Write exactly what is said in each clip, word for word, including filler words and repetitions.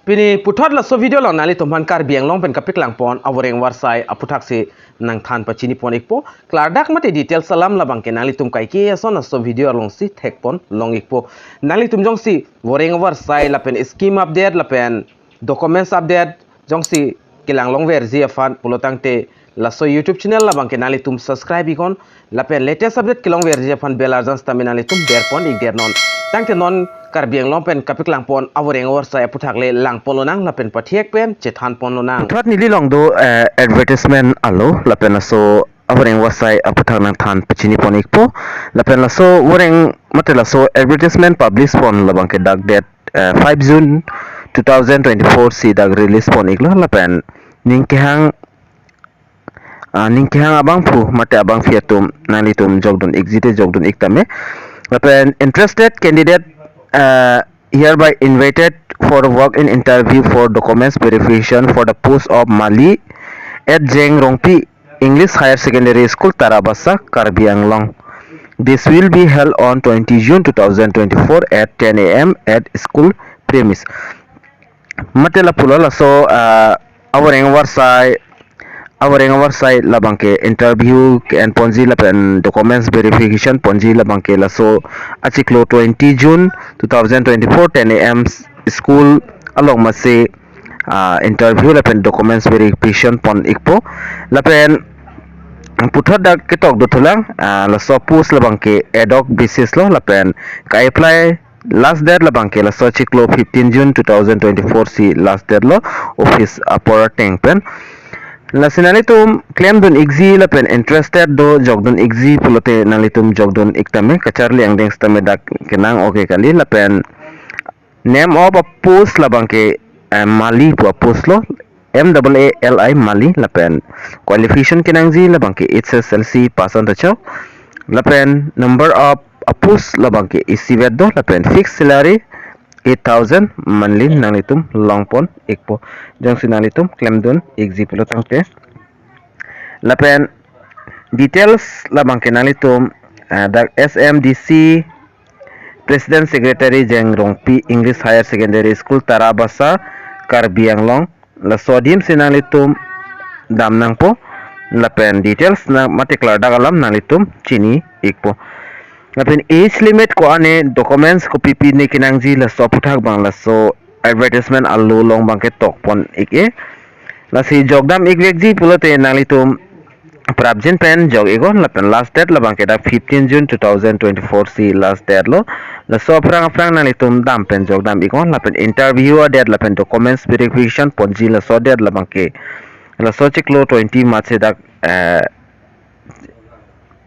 Pini puthot laso video along nanglitum aphan Karbi Anglong pen kapeklang pon avoreng avarsai aputhaksi nangthan pachini pon ikpo. Klardak mate details alam labangke nanglitum kaike ason laso video alongsi thek pon long ikpo. Nanglitum jongsi voreng avarsai lapen scheme update lapen documents update jongsi kelang longverji aphan pulotangte laso YouTube channel labangke nanglitum subscribe iknon lapen latest update kelongverji aphan bell arjan sitame nanglitum ber pon ikdet non. Tangte non Karbi Anglong pen kapeklang pon avoreng avarsai aputhak le lang pon lonang lapen pathek pen chethan pon lonang. Puthot neli along do, eh, advertisement alo lapen laso avoreng avarsai aputhak nangthan pachini pon ikpo. Lapen laso voreng mate laso advertisement publish pon labangke dak date, eh, five June two thousand twenty-four si dak release pon iklo lapen ning kehang, ah, ning kehang abangphu mate abangpi atum nanglitum jokdun ikji te jokdun ik tame. Lapen interested candidate, ah, hereby invited for walk-in interview for documents verification for the post of Mali at Jeng Rongpi English Higher Secondary School, Tarabasa, Karbi Anglong. This will be held on twenty June two thousand twenty-four at ten A M at school premise. Mate lapulo laso, ah, avoreng avarsai, avoreng avarsai labangke interview ke-en ponji lapen documents verification ponji labangke laso achiklo twenty June two thousand twenty-four ten A M s-, school along masi, ah, interview lapen documents verification pon ikpo. Lapen puthot dak ketok dothulang, ah, laso post labangke ad hoc basis lo lapen ka-apply last date labangke laso achiklo fifteen June two thousand twenty-four si last date lo office apor ateng pen. Lasi nanglitum klemdun ikji lapen interested do jokdun ikji pulote nanglitum jokdun ik tame, kacharli angdeng sitame dak kenang oke kali lapen name of a post labangke, eh, Mali pu a post lo, M double A L I Mali lapen qualification kenangji labangke H S L C pass an ta chok lapen number of a post labangke isivet do lapen fixed salary eight thousand monthly nanglitum long pon ikpo. Jongsi nanglitum klemdun ikji pulotangte. Lapen details labangke nanglitum, ah, dak S M D C President Secretary Jeng Rongpi English Higher Secondary School Tarabasa Karbi Anglong laso adim si nanglitum dam nangpo lapen details na mate klardak alam nanglitum chini ikpo. Lapen age limit ko-an ne documents kopi pi ne kenangji laso aputhak abang laso advertisement alo along abangke tok pon ik-e. Lasi jokdam ikvekji pulote nanglitum prapjin pen jok iknon lapen last date labangke dak fifteen June two thousand twenty-four si last date lo. Laso aphrang aphrang nanglitum dam pen jokdam iknon lapen interview a date lapen documents verification ponji laso date labangke laso achiklo twenty March si dak, eh,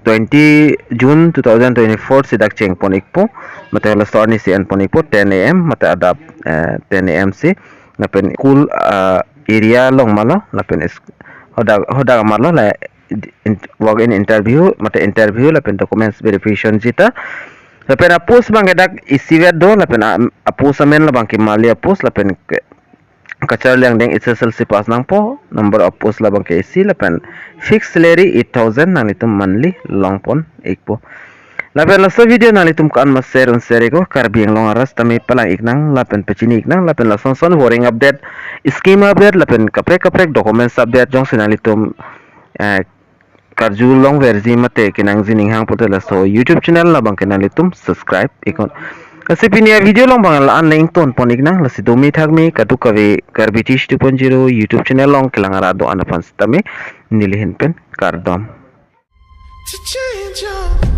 twenty June two thousand twenty-four si dak cheng pon ikpo. Mate laso arni si en pon ikpo ten A M mate adap, eh, ten A M si lapen school, ah, area along ma lo lapen is-, hadak hadak ma lo la in-, walk in interview mate interview lapen documents verification jita. Lapen a post abangke dak isivet do lapen a, a post amen labangke Mali a post lapen ke, kacharli angdeng H S L C pass nangpo, number of post labangke isi lapen fixed salary eight thousand nanglitum monthly long pon ikpo. Lapen laso video nanglitum ko-an ma share un share iknon, Karbi Anglong arat sitame palang iknang lapen pachini iknang lapen lason son avoreng update, scheme update lapen kaprek kaprek documents update jongsi nanglitum, eh, karju longverji mate kenangji ning hang pulote laso YouTube channel labangke nanglitum subscribe iknon. Lasi pini a video along abang la-an le ington pon iknang, lasi domi thakmi kadokave Karbi Tish two point zero YouTube channel along kelang arat do-an aphan sitame neli ahin pen kardom. To change your